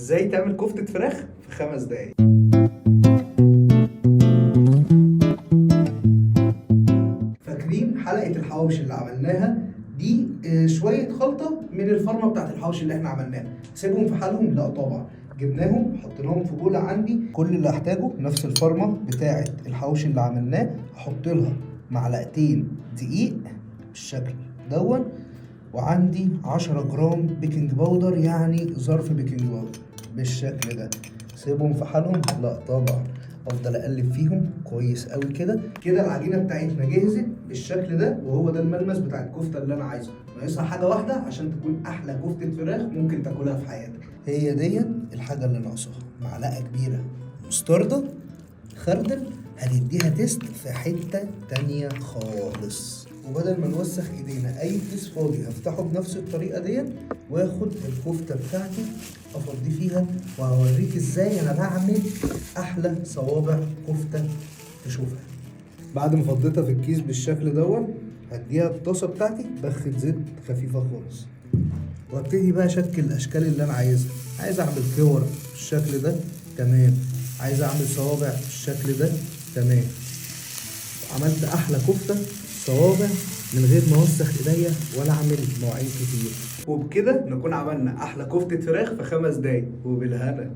ازاي تعمل كفتة فراخ في 5 دقايق. فاكرين حلقة الحواوشي اللي عملناها دي؟ شوية خلطة من الفرمة بتاعت الحواوشي اللي احنا عملناها، سيبهم في حالهم؟ لا طبعا، جبناهم حطيناهم في بولة عندي. كل اللي هحتاجه نفس الفرمة بتاعت الحواوشي اللي عملناه، هحط لها معلقتين دقيق بالشكل دون، وعندي 10 جرام baking powder، يعني ظرف baking powder بالشكل ده. سيبهم في حالهم؟ لا طبعا، افضل اقلب فيهم كويس قوي كده. كده العجينة بتاعتنا جهزت بالشكل ده، وهو ده الملمس بتاع الكفتة اللي انا عايزه. ناقصها حاجة واحدة عشان تكون احلى كفته فراخ ممكن تاكلها في حياتك، هي ديت الحاجة اللي ناقصاها، معلقه كبيرة مستردة خردل، هنديها taste في حتة تانية خالص. وبدل ما نوسخ ايدينا اي كيس فاضي هفتحه بنفس الطريقة ديت، واخد الكفتة بتاعتي افضي فيها، وهوريك ازاي انا بعمل احلى صوابع كفته تشوفها. بعد ما فضيتها في الكيس بالشكل دون، هديها الطاسه بتاعتي بخه زيت خفيفة خالص، وابتدي بقى اشكل الاشكال اللي انا عايزها. عايز اعمل كور بالشكل ده، تمام. عايز اعمل صوابع بالشكل ده، تمام. عملت احلى كفته صوابع من غير ما اوسخ ايديا ولا اعمل مواعين كتير. وبكده نكون عملنا احلى كفته فراخ في 5 دقايق، وبالهنا.